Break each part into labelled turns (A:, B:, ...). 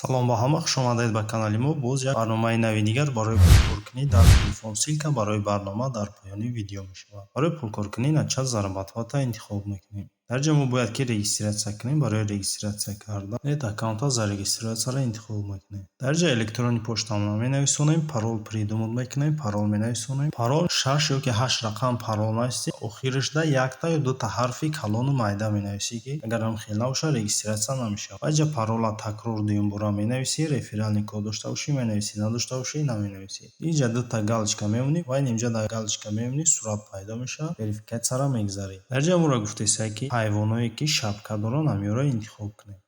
A: Салом ба ҳама, хушомадед ба канали мо. Боз як барномаи нави дигар барои пулкоркунӣ дар телефон. Ссылка барои барнома дар поёни видео мешавад. Барои пулкоркунӣ «Начать зарабатывать» интихоб мекунем. Дар ҷо мо бояд ки регистрация кунем. Барои регистрация кардан «Нет аккаунта зарегистрироваться»-ро интихоб мекунем. Дар ҷо электронный почтамонро менависонем, парол придумать мекунем, парол менависонем. Парол шаш ё ки ҳашт рақам парол нависӣ, охирашда якта ё дута ҳарфи калону майда менависӣ, ки агар ҳам хел набошад, регистрация намешавад. Ва ҷа парола такрор дуюмбора менависӣ, реферальный код дошта бошӣ, менависӣ, надошта бошӣ, наменависӣ. Инҷа дута галочка мемонӣ ва инҷа дар галочка мемонӣ, сурат пайдо мешавад, верификатсияро мегзарӣ. Дар ҷа моро гуфтесай, ки ҳайвоное, ки шапка доранд, ҳаминро интихоб кунем.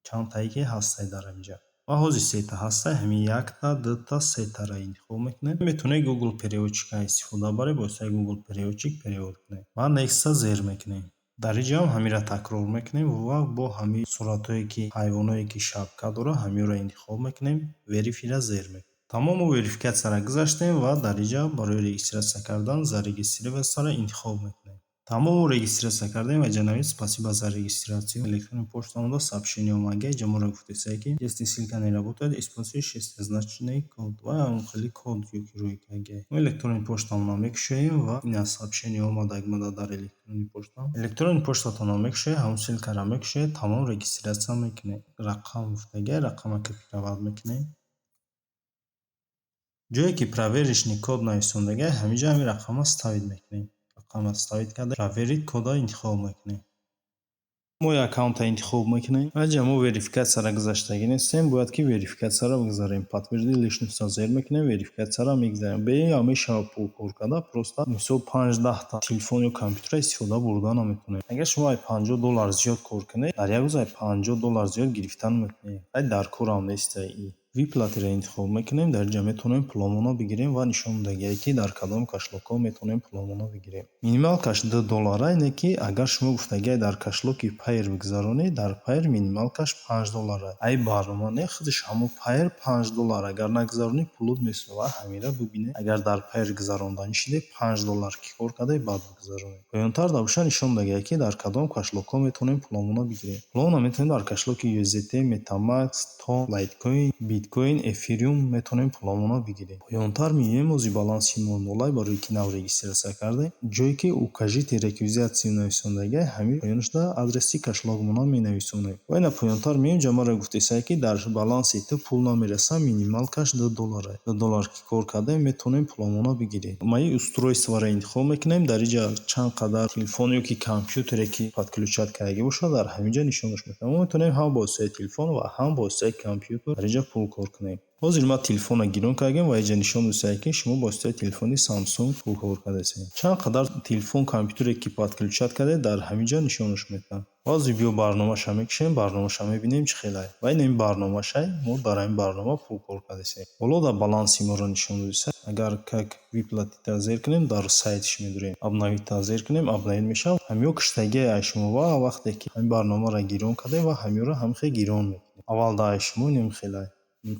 A: Чандтае ки ҳастай дар инҷа. Ва ҳозир сета ҳастай, ҳамин якта, дута, сетаро интихоб мекунем. Метавонед Google переводчик-а истифода баред, бо воситаи Google переводчик перевод кунед. Ва Next-а зер мекунем. Дар инҷаам ҳаминро такрор мекунем ва бо ҳамин суратҳое, ки ҳайвоное, ки шапка дорад, ҳаминро интихоб мекунем, Verify-ро зер мекунем. Тамом, мо верификатсияро гузаштем ва дар инҷа барои регистрация кардан «Зарегистрироваться»-ро интихоб мекунем. Тамом, мо регистрация кардем ва инҷа навист: «Спасибо за регистрацию». Электронный почтамонда сообщение омада. Инҷа моро гуфтесай, ки «Если ссылка не работает, используй шестизначный код» ва ҳамон хели код ёки рӯй карда. Мо электронный почтамонро мекушоем ва ина сообщение омада дар электронный почта. Электронный почтатонро мекушоед, ҳамон ссылкаро мекушоед, тамом, регистрация мекунед. Рақам гуфтага, рақама копировать мекунем. Ҷое ки «проверочный код» нависондага, ҳаминҷо ҳамин рақамро вставить мекунем. Рақамро вставить карда, «Проверить код»-а интихоб мекунем. Мо аккаунтро интихоб мекунем. Ва мо верификатсияро гузаштагӣ нестем, бояд ки верификатсияро бигзарем. «Подтвердить личность»-ро зер мекунем, верификатсияро мегзарем. Бе ин мешавад пул кор карда, просто мисол 5-10 та телефон ё компютерро истифода бурда наметавонед. Агар шумо ай 50 доллар зиёд кор кунед, дар як рӯз ай 50 доллар зиёд гирифта наметавонед. Ай дар корам нестай ин. «Выплаты»-ро интихоб мекунем, дар инҷа метавонем пуломонро бигирем ва нишон додагиае, ки дар кадом кошелёкҳо метавонем пуломонро бигирем. Минималкаш 2 доллара, ине ки агар шумо гуфтагиае дар кошелёки Payeer бигзаронед, дар Payeer минималкаш 5 доллара. Ай барнома не, худаш ҳамон Payeer 5 доллар. Агар нагзаронӣ, пулут месӯзад. Ҳаминро бибинед. Агар дар Payeer гузаронданӣ шудед, 5 доллар ки кор кардед, баъд бигзаронед. Поёнтар бошад, нишон додагиае, ки дар кадом кошелёкҳо метавонем пуломонро бигирем. Пуломонро метавонем дар кошелёки USDT, MetaMask, Ton, Litecoin, Bitcoin, Ethereum метавонем пуломонро бигирем. Поёнтар меоем, ози баланси мо нолай, барое ки нав регистрация кардем. Ҷое ки «Укажите реквизиты» нависондагиае, ҳамин поёнашда адреси кошелёкмонро менависонем. Ва ина поёнтар меоем, ҷа маро гуфтесае, ки дар баланси ту пул намерасад, минималкаш 2 доллара. 2 доллар ки кор кардем, метавонем пуломонро бигирем. «Мои устройства»-ро интихоб мекунем. Дар инҷа чанд қадар телефон ё ки компютере, ки подключать кардагӣ бошад, дар ҳамин ҷо нишонаш медиҳад. Мо метавонем ҳам бо воситаи телефон ва ҳам бо воситаи компютер дар инҷа пул кор кунем. Ҳозир ман телефонро гирон кардем ва инҷа нишон додааст, ки шумо бо воситаи телефони Samsung пул кор кардаед. Чанд қадар телефон, компютере, ки подключать кардед, дар ҳамин ҷо нишонаш медиҳад. Ҳозир биё барномаша мекушем, барномаша мебинем, чӣ хелае. Ва ин ҳамин барномашай, мо дар ҳамин барнома пул кор кардаистем. Боло дар баланси моро нишон додааст. Агар «Как выплатить»-ро зер кунем, дар сайтиш медурем. «Обновить»-ро зер кунем, обновить мешавад. Ҳамиҳо куштагиае ай шумо ва вақте ки ҳамин барномаро гирон кардем ва ҳамиҳоро ҳамин хел гирон мекунем. Аввал дар ай шумо инам хелай.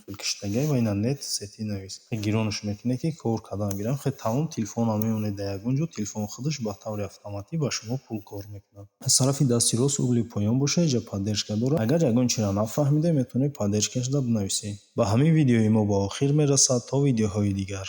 A: Хел киштагиай ва ина «Нет сети» навис. Гиронаш мекунед, ки кор кардан гирам. Хел тамом, телефонам мемонед дар ягон ҷо, телефон худаш ба таври автоматӣ ба шумо пул кор мекунад. Аз тарафи дасти рост угли поён бошад, инҷа поддержка дорад. Агар ягон чиро нафаҳмидед, метавонед поддержкашда бинависед. Ба ҳамин видеои мо ба охир мерасад. То видеоҳои дигар.